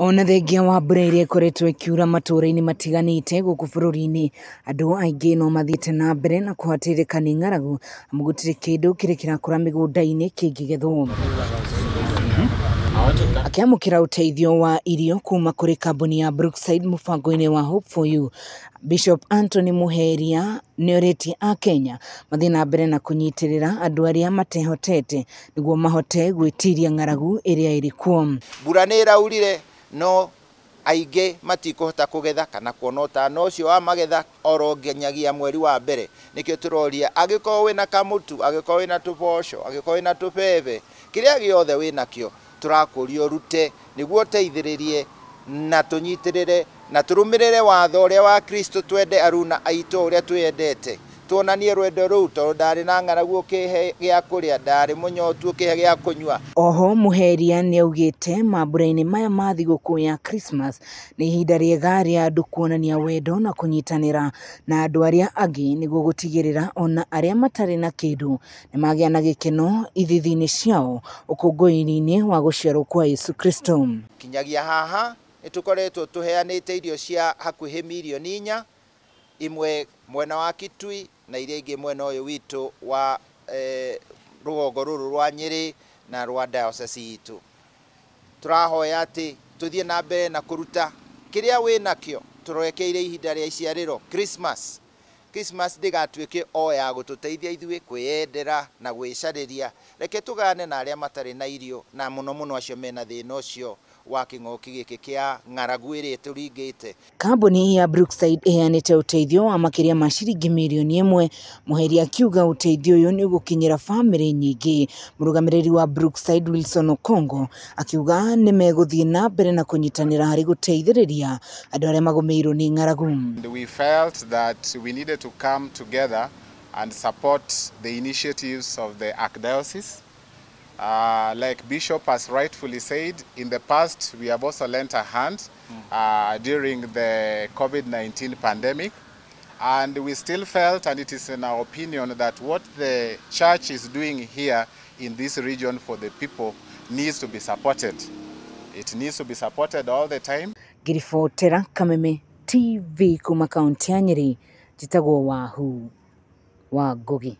Ona thengia wa mbura ĩrĩa ĩkoretwo ĩkiura matũũra-inĩ matiganĩte gũkũ bũrũri-inĩ, andũ aingĩ no mathiĩte na mbere na kũhatĩrĩrĩka nĩ ng'aragu amu gũtirĩ kĩndũ kĩrĩ kĩrakũra mĩgũnda-inĩ kĩngĩgethwo. Akĩamũkĩra ũteithio wa irio kuma kũrĩ kambuni ya Brookside mũbango-inĩ wa Hope for You, Bishop Anthony Muheria nĩorĩtie akenya mathiĩ na mbere na kũnyitĩrĩra andũ arĩa matehotete nĩguo mahote gwĩtiria ng'aragu ĩrĩa ĩrĩ kuo. Mbura nĩ ĩraurire no aingĩ matikũhota kũgetha kana kuona ũtana ũcio wa magetha oro nginyagia mweri wa mbere. Nĩkĩo tũroria angĩkorwo wĩna kamũtu, angĩkorwo wĩna tũboco, angĩkorwo wĩna tũbebe, kĩrĩa gĩothe wĩnakĩo tũrakũria ũrute nĩguo ũteithĩrĩrie na tũnyitĩrĩre na tũrũmĩrĩre watho ũrĩa wa Kristo, twende aruna aitũ ũrĩa twĩyendete, tuonanie rwendo rũu tondũ ndarĩ na ng'aragu ũkĩhe gĩa kũrĩa, ndarĩ mũnyotu ũkĩhe gĩa kũnyua. Oho Muheria nĩaugĩte mambura-inĩ maya ma thigũkũ ya Christmas nĩ ihinda rĩega rĩa andũ kuonania wendo na kũnyitanĩra na andũ arĩa angĩ nĩguo gũtigĩrĩra ona arĩa matarĩ na kĩndũ nĩmagĩa na gĩkeno ithithi-inĩ ciao ũkũngũĩri-inĩ wa gũciarwo kwa Yesu Kristo. Kinyagia haha nĩtũkoretwo tũheanĩte irio cia hakuhĩ mirioni 4, imwe mwena wa Kitui na iria ingĩ mwena ũyũ witũ wa rũgongo rũrũ rwa Nyĩrĩ na rwa diocese itũ. Tũrahoya atĩ tũthiĩ na mbere na kũruta kĩrĩa wĩnakĩo tũrorekeire ihinda rĩa iciarĩro Christmas. Christmas ndĩgatuĩke o ya gũtũteithia ithuĩ kwĩyendera na gwĩcarĩria, reke tũgane na arĩa matarĩ na irio na mũno mũno acio mena thĩna ũcio wa kĩng'ũki gĩkĩ kĩa ng'aragu ĩrĩa ĩtũringĩte. Kambuni ya Brookside ĩheanĩte ũteithio wa makĩria ma ciringi mirioni 1, Muheria akiuga ũteithio ũyũ nĩ ũgũkinyĩra bamĩrĩ nyingĩ. Mũrũgamĩrĩri wa Brookside Wilson Okongo akiuga nĩ megũthiĩ na mbere na kũnyitanĩra harĩ gũteithĩrĩria andũ arĩa magũmĩirwo nĩ ng'aragu. We felt that we needed to come together and support the initiatives of the Archdiocese. Like Bishop has rightfully said, in the past we have also lent a hand during the COVID-19 pandemic, and we still felt, and it is in our opinion, that what the church is doing here in this region for the people needs to be supported. It needs to be supported all the time. Ngĩribotera Kameme TV kuma kaunti ya Nyĩrĩ, njĩtagwo Wahu wa Ngugi.